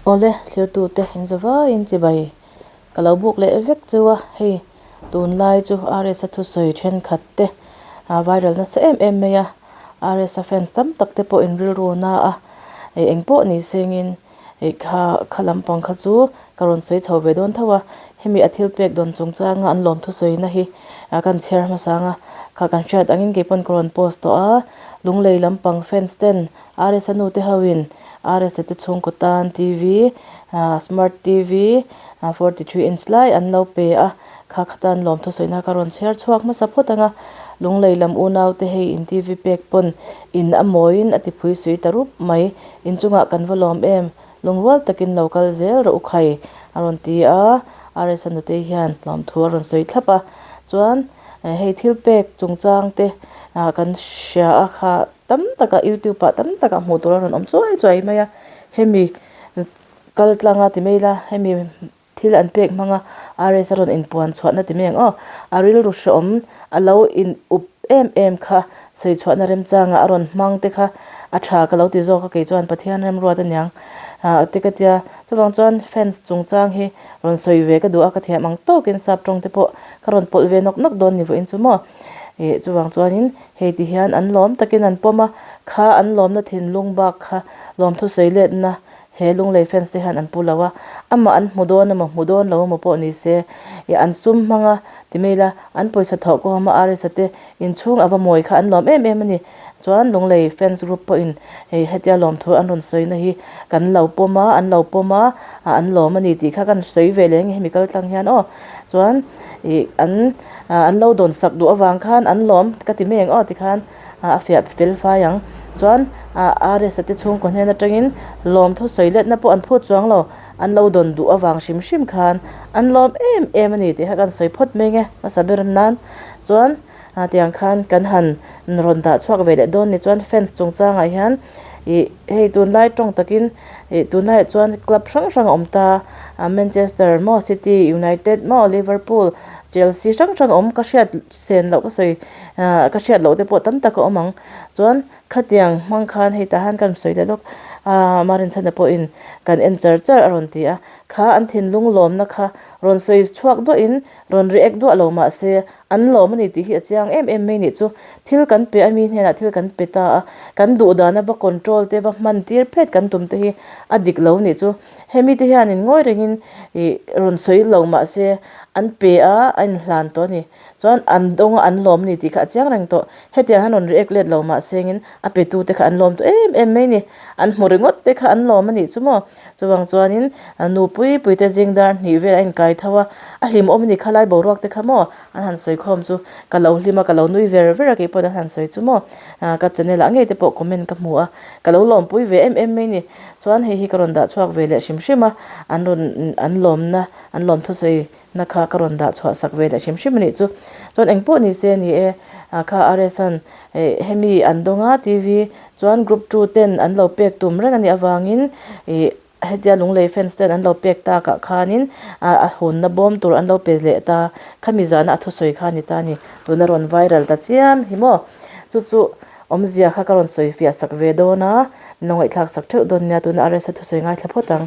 Awle, thlirtute inzavaiin chibai ka lo buk leh vek chu a, hei tunlai chu RS-a thusawi thenkhat te a viral nasa em em mai a, RS-a fans tam tak te pawh inrilru na a, eng pawh ni sengin Hei kha kha lampang kha chu ka rawn sawi chho ve dawn tho a, hemi a thil pek dawn chungchanga an lawm thusawina hi kan chhiar hmasa ang a, kha kan hriat angin kei pawn ka rawn post tawh a, Lunglei lampang fans ten RS-a nu te hoin RS-a te chhungkaw tan TV, smart TV 43 inch lai an lo pe a, kha kha tan lawm thusawina ka rawn chhiar chhuak hmasa phawt ang a, Lunglei lam unau te hei in TV pek pawn in a mawiin a ti phui sui ta rup mai. Inchungah kan va lawm em? Lungrual takin lo kal zel rawh u khai, a rawn ti a. RSa nutei hian lawmthu a rawn sawi thlap a. Chuan hei thil pek chungchang te kan hria a kha tam takah youtube ah tam takah hmuh tur a rawn awm chuai chuai mai a. Hemi kal tlanga ti mai ila hemi. Thil an pek hmang a, RS a rawn inpuan chhuahna ti mai ang aw. A rilru hreawm a lo in up em em kha sawi chhuahna remchanga a rawn hmang te kha a tha ka lo ti zawk a kei chuan Pathian remruat aniang te ka tia. Chuvang chuan fans chungchang hi rawn sawi ve ka duh a, ka thiam ang tawkin sap tawng te pawh ka rawn pawlh ve nawk nawk dawn ni vawiin chu maw. Ih chuvang chuanin hei ti hian an lawm takin an pawm a, kha an lawmna thinlung bak kha lawmthu sawi letna He Lunglei fans te hian an pu lo a, amah an hmu dawn emaw hmu dawn lo emaw pawh ni se, ih an sum hmang a ti mai ila, an pawisa thawh kawng ama RS-a te inchhung a va mawi kha an lawm em em a ni. Chuan Lunglei fans group pawhin hei hetia lawmthu an rawn sawina hi kan lo pawm a, an lo pawm a, an lawm a ni tih kha kan sawi ve leh nge hemi kal tlang hian aw. Chuan ih an an lo dawn sak duh avang khan an lawm ka ti mai ang aw tikhan. a fiah fel fai ang. Chuan RS a te chhungkaw hnen atangin lawmthu sawi letna pawh an phut chuang lo, an lo dawn duh avang hrim hrim khan an lawm em em a ni tih kha kan sawi phawt mai nge hmasa ber nan. Chuan tiang khan kan han rawn dah chhuak ve leh dawn ni chuan fans chungchangah hian ih hei tunlai tawng takin ih tunlaiah chuan club hrang hrang a awm ta Manchester maw City, United maw Liverpool, Chelsea hrang hrang a awm ka hriat sen loh ka sawi ah ka hriat loh te pawh tam tak a awm ang chuan khatiang hmang khan hei tah hian kan sawi leh lawk ah Marinchhana pawhin kan en char char a rawn ti a kha an thinlung lawmna kha rawn sawi chhuak duahin rawn react duah lo mah se an lawm a ni tih hi a chiang em em mai nih chu thil kan pe a mi hnenah thil kan pe ta a kan duh dana va control te va hman tir phet kan tum te hi a dik lo nih chu hemi te hianin ngawi rengin ih rawn sawi lo mah se an pe a a inhlan tawh a ni. Chuan an dawng a an lawm a ni tih kha a chiang reng tawh. Hetiang hian rawn react let lo mah sengin a petu te kha an lawm tawh em em mai ni. An hmu ringawt te kha an lawm a nih chu maw. Chuvang chuanin nu pui pui te zing dar hnih vel a inkai tho a, a hlimawm a ni kha lai boruak te kha maw an han sawi khawm chu ka lo hlim a, ka lo nui ver ver a kei pawhin an han sawi chu maw. Ka channel ah ngei te pawh comment ka hmu a, ka lo lawmpui ve em em mai ni. Chuan hei hi ka rawn dah chhuak ve leh hrim hrim a, an rawn an lawmna an lawm thusawi na kha ka rawn dah chhuah sak ve leh hrim hrim a nih chu. Chuan eng pawh ni se ni e, kha RS-a'n hemi an dawng a TV chuan group two ten an lo pek tum reng a nih avangin ih hetia Lunglei fans ten an lo pek takah khanin a hawnna bawm tur an lo pe leh ta. Khami zana a thusawi kha a ni ta a ni. Tuna rawn viral ta chiam hi maw. Chu chu Awmzia kha ka rawn sawi fiah sak ve dawn a, min lo ngaihthlak sak theuh dawn nia, tuna RSa thusawi ngaithla phawt ang.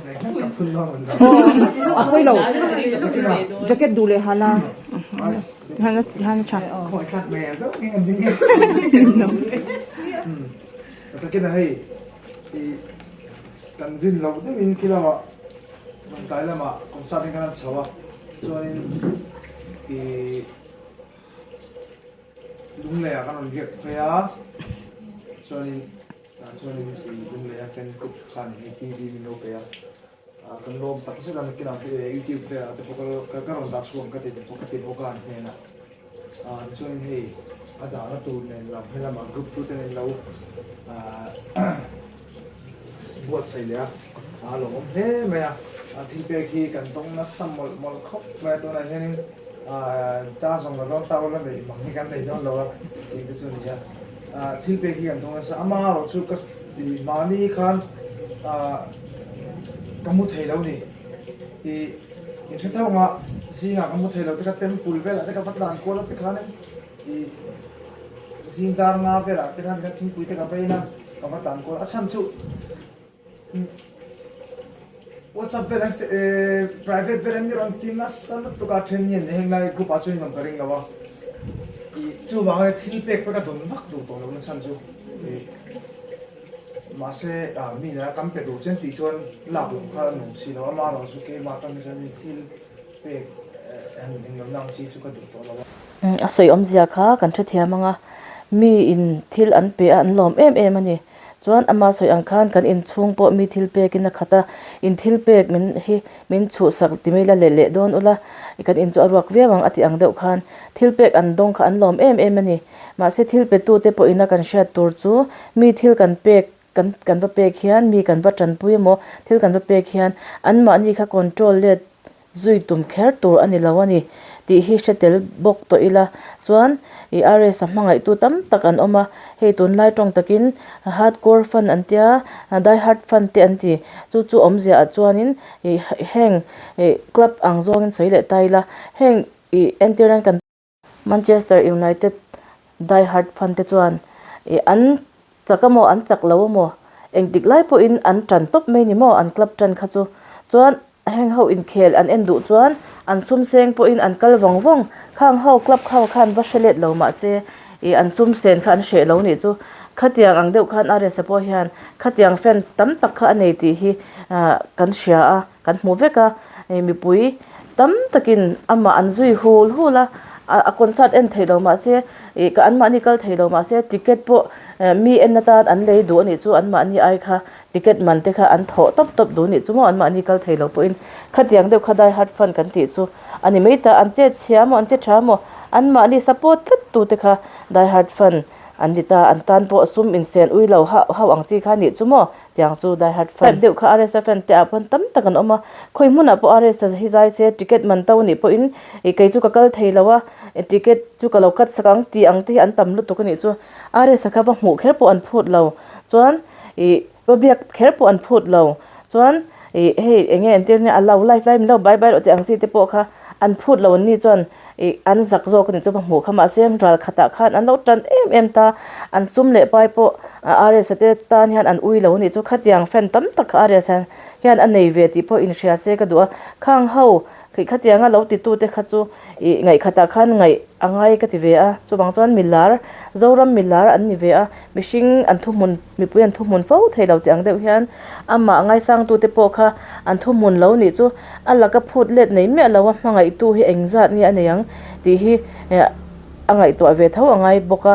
A pawi lo, jacket duh leh hana hana hana tha. Takin a hei i kan rin loh deuhin khi lamah Lawngtlai lamah concert in kan han chho a, chuanin i Lungleiah kan rawn riak phei a, chuanin tah chuanin ih Lungleia fans group khan hei TV min lo pe a, kan lawm tak zet a nakinah youtube velah te pawh ka ka rawn dah chhuak ang ka ti bawk ka ti bawk a an hnenah ah tichuanin hei a dahna tur nen lam helamah group tu te nen lo ah buatsaih leh a, a lawmawm hle mai a, thil pek hi kan tawng nasa mawlh mawlh khawp mai a tunah hianin ta zawng la dawn ta ula neih mang hi kan nei dawn lo a tih te chu a ni a, thil pek hi kan tawng nasa amaherawh chu ka mahni khan ka mu thei lo ni ih in hre theuh anga zingah ka mu thei lo te kha temple velah te ka va tlan kual a tikhanin ih Zing dar nga velah te khan ka thingpui te ka vein a, ka va tlan kual. A chhan chu WhatsApp velah private velah mi rawn ti nasa lutuk a then hian heng lai group ah chuan in awm ka ring lo a ih chuvang ania thil pek pawh ka dawn vak duh tawh lo na chhan chu ih mahse ah mi nena kan pe duh chian tih chuan lak loh kha a nuam si lo a amaherawh chu keimah atang hi chuan mi thil pek han eng lo na ang chi chu ka duh tawh lo a. A sawi awmzia kha kan hrethiam ang a mi in thil an pe a an lawm em em a ni. Chuan ama sawi ang khan kan inchhung pawh mi thil pekin a khat a, in thil pek min hi min chhuhsak ti mai la leh leh dawn ula, kan in chu a ruak viau ang a ti ang deuh khan thil pek an dawng kha an lawm em em a ni. Mahse thil petute pawhin a kan hriat tur chu mi thil kan pek kan kan va pek hian mi kan va tanpui emaw thil kan va pek hian anmahni kha control let Zui tum kher tur a ni lo a ni tih hi hre tel bawk tawh ila chuan i RS a hmangaihtu tam tak an awm a, hei tunlai tawng takin hardcore fan an tia, die hard fan te an ti, chu chu awmzia ah chuanin i heng i club ang zawngin sawi leh ta ila heng i entir nan kan. Manchester United die hard fan te chuan ih an chak a maw an chak lo a maw engtik lai pawhin an tan tawp mai ni maw an club tan kha chu chuan heng ho inkhel an en duh chuan an sum seng pawhin an kal vawng vawng khang ho club ho khan va hre let lo mahse ih an sum sen kha an hreh lo nih chu khatiang ang deuh khan RSA pawh hian khatiang fan tam tak kha a nei tih hi ah kan hria a. Kan hmu vek a, mipui tam takin amah an zui hul hul a, a concert en theih lo mahse ih ka anmahni kal thei lo mahse ticket pawh mi en atan an lei duh a nih chu anmahni ai kha ticket man te kha an thawh tawp tawp duh a nih chu maw anmahni kal thei lo pawhin khatiang deuh kha die hard fan kan tih chu a ni mai ta an che chhia maw an che tha maw anmahni support tlat tu te kha die hard fan an ni ta an tan pawh sum insen ui lo hauh hauh ang chi kha a nih chu maw. Tiang chu die hard fan deuh kha RSA fan te ah pawn tam tak an awm a, khawi hmunah pawh RSA hi zai se ticket man to anih pawhin ih kei chu ka kal thei lo a, ticket chu ka lo cut sak ang tih ang te hi an tam lutuk anih chu. RSA kha va hmuh kher pawh an phut lo chuan ih va biak kher pawh an phut lo chuan ih hei eng nge entir nia a lo live lai min lo bye bye rawh tih ang chi te pawh kha an phut lo an ni chuan ih an zak zawk anih chu va hmuh kha mahse ral khatah khan an lo tan em em ta an sum leh pai pawh RS a te tan hian an ui lo anih chu khatiang fan tam tak kha RS a hian a nei ve tih pawh inhria se ka duh a khang ho khi khatianga lo titu te kha chu ih ngaih khatah khan ngaih a ngai ka ti ve a chuvang chuan milar Zoram milar an ni ve a mihring an thuhmun mipui an thuhmun fo thei lo tih ang deuh hian amah ngaisangtute pawh kha an thuhmun lo nih chu a laka phut let nei miah lo a hmangaihtu hi engzat nge a nei ang tih hi a ngaihtuah ve tho a ngai bawk a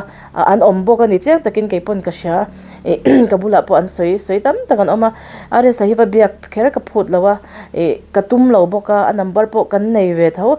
an awm bawk a ni chiang takin kei pawn ka hria ih ka bulah pawh an sawi sawi tam tak an awm a RSa hi va biak kher ka phut lo a ih ka tum lo bawk a a number pawh kan nei ve tho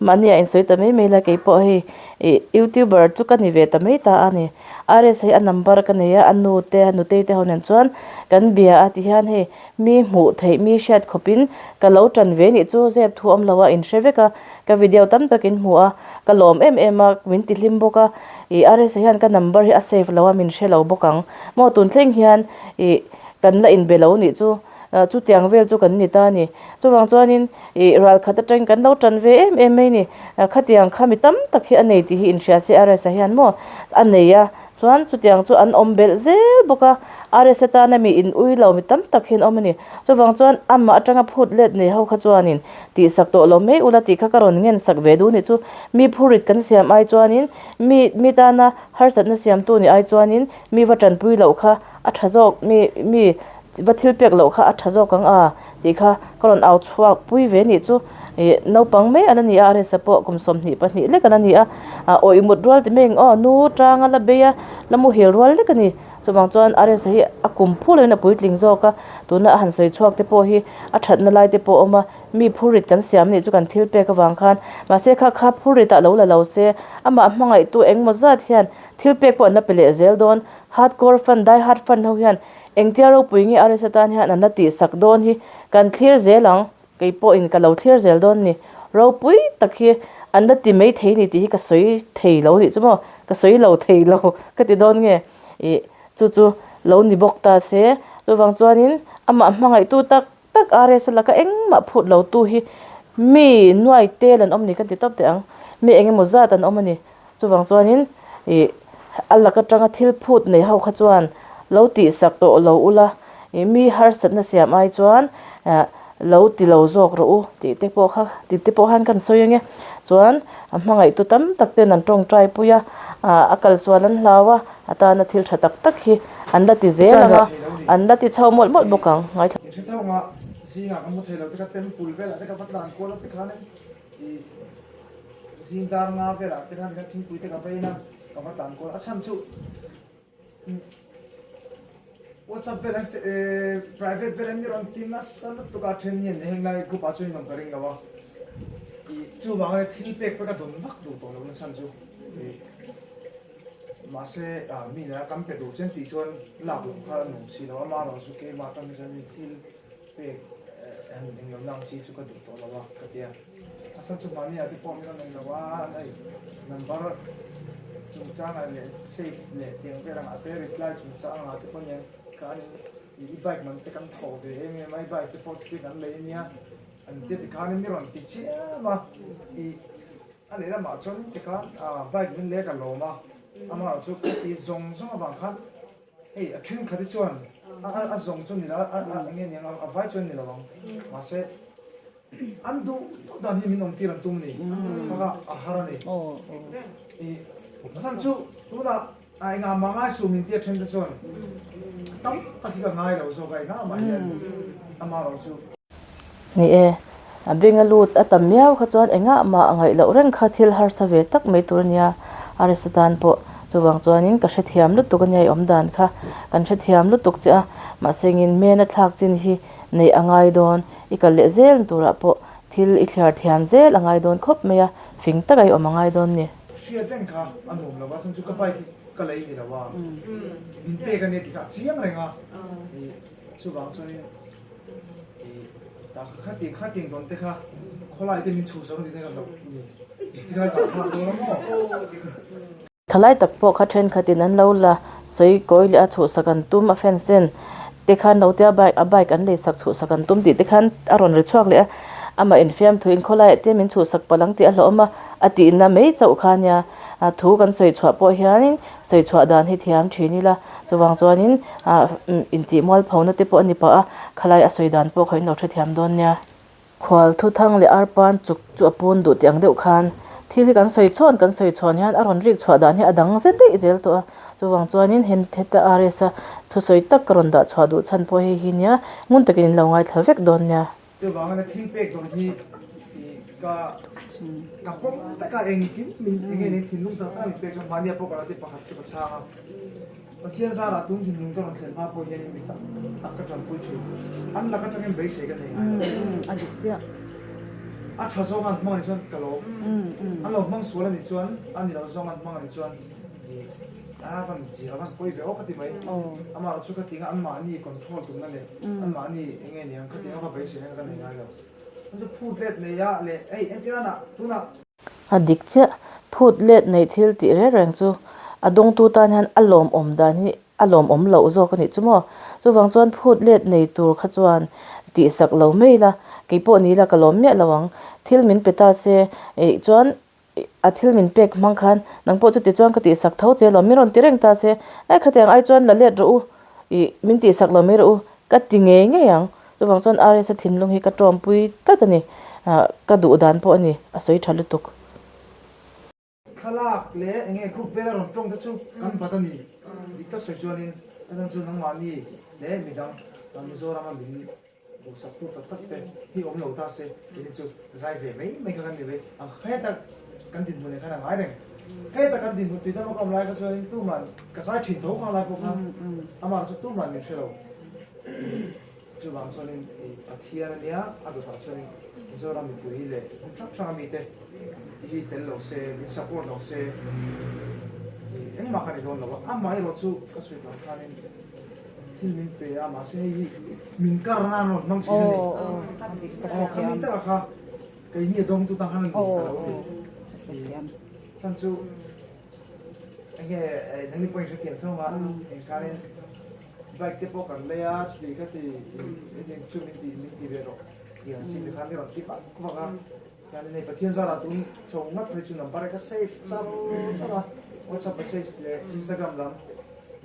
mahni ah insawi ta mai mai la kei pawh hei ih youtuber chu ka ni ve ta mai ta a ni. RS hi a number ka nei a, a nu te a nutei te ho nen chuan kan bia a tihian hei mi hmuh theih mi hriat khawpin ka lo tan ve nih chu zep thu awm lo a inhre vek a, ka video tam tak in hmu a, ka lawm em em a min ti hlim bawk a, ih RS hian ka number hi a save lo a min hre lo bawk ang maw tun thleng hian ih kan la inbe lo nih chu. Chutiang vel chu kan ni ta a ni. Chuvang chuanin ih ral khat atangin kan lo tan ve em em mai ni. Khatiang kha mi tam tak hi a nei tih hi inhria se RS-a hian maw a nei a. Chuan chutiang chu an awm belh zel bawk a. RS-a tana mi in ui lo mi tam tak hi an awm a ni. Chuvang chuan amah atanga phut let nei ho kha chuanin tihsak tawh lo mai ula tih kha ka rawn ngen sak ve duh ni chu. Mi phurit kan siam ai chuanin mi mi tana harsatna siamtu ni ai chuanin mi va tanpui loh kha a tha zawk mi mi Va thil pek loh kha a tha zawk ang a tih kha ka rawn au chhuak pui ve nih chu ih naupang mai ala ni a RSa pawh kum 22 lek ala ni a ah awih mut rual ti mai ang aw nu tanga la bei a la muhil rual lek a ni chuvang chuan RSa hi a kum phur loin a puitling zawk a tuna a han sawi chhuak te pawh hi a thatna lai te pawh a awm a mi phurrit kan siam nih chu kan thil pek avang khan mahse kha kha phurrit ah lo la lo se amah hmangaihtu engmaw zat hian thil pek pawh an la pe leh zel dawn hardcore fan die hard fan ho hian Engtia ropui nge RS atan hian an la tihsak dawn hi kan thlir zel ang, kei pawhin ka lo thlir zel dawn ni. Ropui tak hi an la ti mai thei ni tih hi ka sawi thei lo nih chu maw, ka sawi lo thei lo ka ti dawn nge ih chu chu lo ni bawk ta se. Chuvang chuanin amah hmangaihtu tak tak RS a laka engmah phut lo tu hi mi nuai tel an awm ni kan ti tawp teh ang, mi engemaw zat an awm a ni. Chuvang chuanin ih a lak atanga thil phut nei ho kha chuan lo tihsak tawh lo ula, ih mi harsatna siam ai chuan Lo ti lo zawk rawh u tih te pawh kha tih te pawh khan kan sawi ange. Chuan a hmangaihtu tam tak ten an tawngtai pui a, a kalsual an hlau a, a tana thil tha tak tak hi an la ti zel ang a, an la ti chho mawlh mawlh bawk ang. Ngaithla. Hre tho nga zingah ka mu thei lo te kha temple velah te ka va tlan kual a tikhan in ih zing dar nga velah te khan thingpui te ka va in a ka va tlan kual a chhan chu WhatsApp vel an private vel an mi rawn ti nasa lutuk a then hian heng lai group ah chuan in awm ka ring lo a ih chuvang ania thil pek pawh ka dawn vak duh tawh lo na chhan chu ih mahse ah mi nena kan pe duh chen tih chuan lak loh kha a nuam si lo a amaherawh chu keimah atang hi chuan thil pek han englo na ang chi chu ka duh tawh lo a ka ti a. A chhan chu mahni ah te pawh min rawn en lo a, hei number chungchang ah leh save leh tiang vel ang ah te reply chungchang ang ah te pawh nia khan in i bike man te kan thawh ve em em a i bike te pawh chuti kan lei ania an tia tikhan in mi rawn ti chiam a i a lehlamah chuan tikhan bike min leh ka lawm a amaherawhchu chu ka ti zawng zawng avang khan Hei a thenkhat hi chuan a zawng chu ni lo a eng nge niang a vai chuan ni lo ang mahse an duh duh dan hi min awm tir an tum a ni kha kha a har a ni i chhan chu tunah a engah mah ngai suh min tia then te chuan tam tak hi ka ngai lo zawk a engah mah hian amaherawh chu. Ni e, a benga lut a tam miau kha chuan engah mah a ngaih loh reng kha thil harsa ve tak mai tur a nia, a resa tan pawh. Chuvang chuanin ka hrethiam lutuk a nia i awm dan kha kan hrethiam lutuk che a, mahse engin mena thlak chin hi neih a ngai dawn, i kal leh zel turah pawh thil i thliar thiam zel a ngai dawn khawp mai a, fing taka i awm a ngai dawn ni. Hriat reng kha a nuam lo a, chhan chu ka bike hi ka lei ni lo a, min pek a nia tih kha a chiang reng a, chuvang chuanin. Thalai tak pawh kha thenkhatin an lo la sawi kawi leh a chhuhsak an tum a fans ten te khan lo tia bike a bike an leisak chhuhsak an tum tih te khan a rawn ri chhuak leh a amah infiam thu in khawlaiah te min chhuhsak palh ang tih a hlauhawm a a tihna mai chauh kha ania thu kan sawi chhuah pawh hianin Sawi chhuah dan hi thiam thin ila, chuvang chuanin intih mualphona te pawh a ni pah a, khalai a sawi dan pawh kha in lo hrethiam dawn nia. Khual thuthang leh arpan chuk chu a pun duh tih ang deuh khan thil hi kan sawi chhawn kan sawi chhawn hian a rawn rik chhuah dan hi a dang zet daih zel tawh a, chuvang chuanin hem heta RS-a thusawi tak ka rawn dah chhuah duh chhan pawh hei hi nia, ngun takin in lo ngaithla vek dawn nia. Chuvangin a thil pek dawn hi ka ka pawm vek a, engkim min eng nge thinlung tak tak min pek chuan mahnia pawh ka lo ti pakhat chu ka chhang a. Pathian zarah tun thinlung ka rawn thlen hma pawh hian mi tam tak ka tanpui thin. An lak atangin beisei ka nei ngai lo. A dik chiah. A tha zawng an hmang anih chuan ka lawm. An lo hmang sual anih chuan a ni lo zawng an hmang anih chuan a van zir a van pawi ve awk a ti mai. Amaherawhchu chu ka ti nga anmahni control tumna leh Anmahni eng nge niang khatiang a va beisei na ka nei ngai lo. Chu chu phut let nei a leh hei entirana tunah. A dik chiah, phut let nei thil tih reng reng chu a dawngtu tan hian a lawmawm dan hi a lawmawm loh zawk a nih chu maw. Chuvang chuan phut let nei tur kha chuan tihsak lo mai ila, keipawh ni ila ka lawm miah lo ang. Thil min pe ta se eih chuan A thil min pek hmang khan nang pawh chuti chuan ka tihsak tho che lo, min rawn ti reng ta se, e khatiang ai chuan la let rawh u, ih min tihsak lo mai rawh u, ka ti ngei ngei ang. Chuvang chuan RS-a thinlung hi ka tawmpui tlat a ni, ka duh dan pawh a ni, a sawi tha lutuk. Thlalak leh eng nge group vela rawn tawng te chu kan bat a ni. Dik tak sawi chuanin a chhan chu nangmahni leh midang Mizorama min Duhsaktu tak tak te hi awm lo ta se kei chu zai ve mai mai kha kan ni mai ang. Heta kan dinhmun leh khan a ngai reng. Heta kan dinhmun tui dama ka awm lai kha chuanin tuman ka zai thin tho kha lai pawh khan amah chu tuman min hre lo. Chuvang chuanin Pathian a nia a dawtah chuanin Mizoram mipui leh hmun hrang hranga mite hi tel lo se, min support lo se engmah kha ni dawn lo a. Amaherawh chu ka sawi tawh ang khanin Thil min pe a mahse hei hi min kar nan rawn hmang thin a ni. Aw khami taka kha keini a dawngtu tang khan a ni ka lo ti. Chhan chu enge nangni pawhin hrethiam thung a engkhanin bike te pawh kan lei a chuti ka ti chu min ti min ti ve rawh tih ang chi te khan i rawn ti vak vak a. Chuanin hei Pathian zarah tun chho ngat phei chu number ka save char char a WhatsApp message leh Instagram lam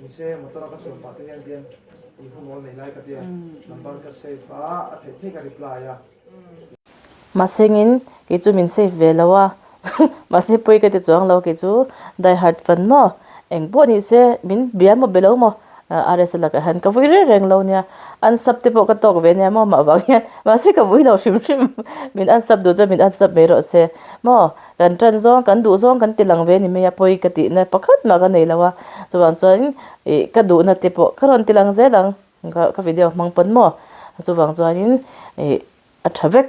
nise motor a ka chhuah pah te hian hian. I hun awl nei lai ka tia number ka save a, a theih theih ka reply a. Mahsengin kei chu min save ve lo a, mahse pawi ka ti chuang lo kei chu die hard fan maw eng pawh ni se min bia maw be lo maw RS a lakah hian ka vui reng reng lo nia unsub te pawh ka tawk ve nia maw mah vang hian mahse ka vui lo hrim hrim min unsub duh chuan min unsub mai rawh se maw kan tan zawng kan duh zawng kan ti lang ve ni mai a pawi ka tihna pakhat mah ka nei lo a chuvang chuan ih ka duhna te pawh ka rawn ti lang zel ang ka video hmang pawn maw chuvang chuanin ih a tha vek.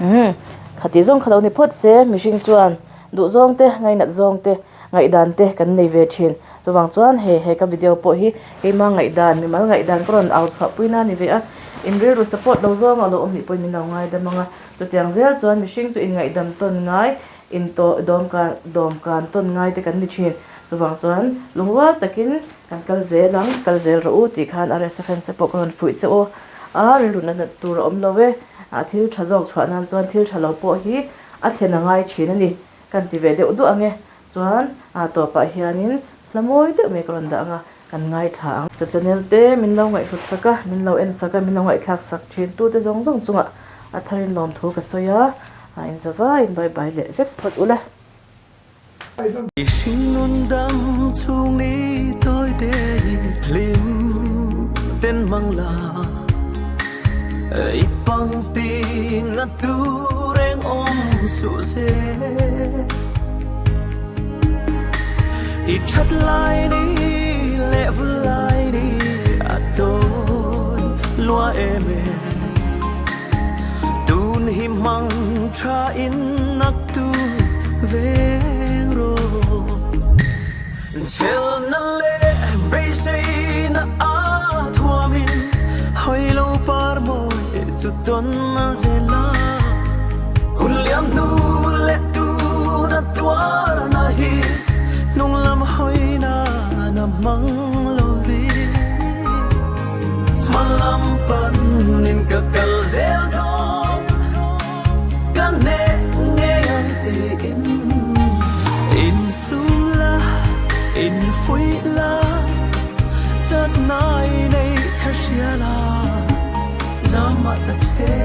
Umm khati zawng kha lo ni phawt se mihring chuan duh zawng te ngainat zawng te ngaihdan te kan nei ve thin chuvang chuan hei he ka video pawh hi keima ngaihdan mimal ngaihdan ka rawn au chhuah pui na a ni ve a in rilru support lo zawng a lo awm nih pawhin min lo ngaidam ang a chutiang zel chuan mihring chu inngaidam tawn ngai Intawh dawmkan dawmkan tawn ngai te kan ni thin. Chuvang chuan lungrual takin kan kal zel ang, kal zel rawh u tih khan RSA fans te pawh ka rawn fuih che u a, rilru natna tur a awm lo e. A thil tha zawk chhuah nan chuan thil tha lo pawh hi a thlen a ngai thin a ni. Kan ti ve deuh duah ang e. Chuan a tawpah hianin hla mawi deuh mai ka rawn dah ang a, kan ngaithla ang. Ka channel te min lo ngaihhlut sak a, min lo en sak a, min lo ngaihthlak sak thin tute zawng zawng chungah a tharin lawmthu ka sawi a. A in zava in bye bye leh vek phawt ula. I hringnun dam chhung ni tawi te i hlim ten mang la I pang ti na tu reng awm suh se I that lai ni leh vul lai ni a tawi lua em e. Tun hi hmang tha in nak tu veng rawh. Chelna leh beiseina a thuamin hawi lo par mawi chu tawn a zel a. Hun liam hnu leh tuna tuarna hi hnung lam hawina na hmang lovin. Hmalam panin ka kal zel dawn Ka hneh ngei ang tiin Insum la, infuih la Chatnai nei kha hria la Zam mah ta che.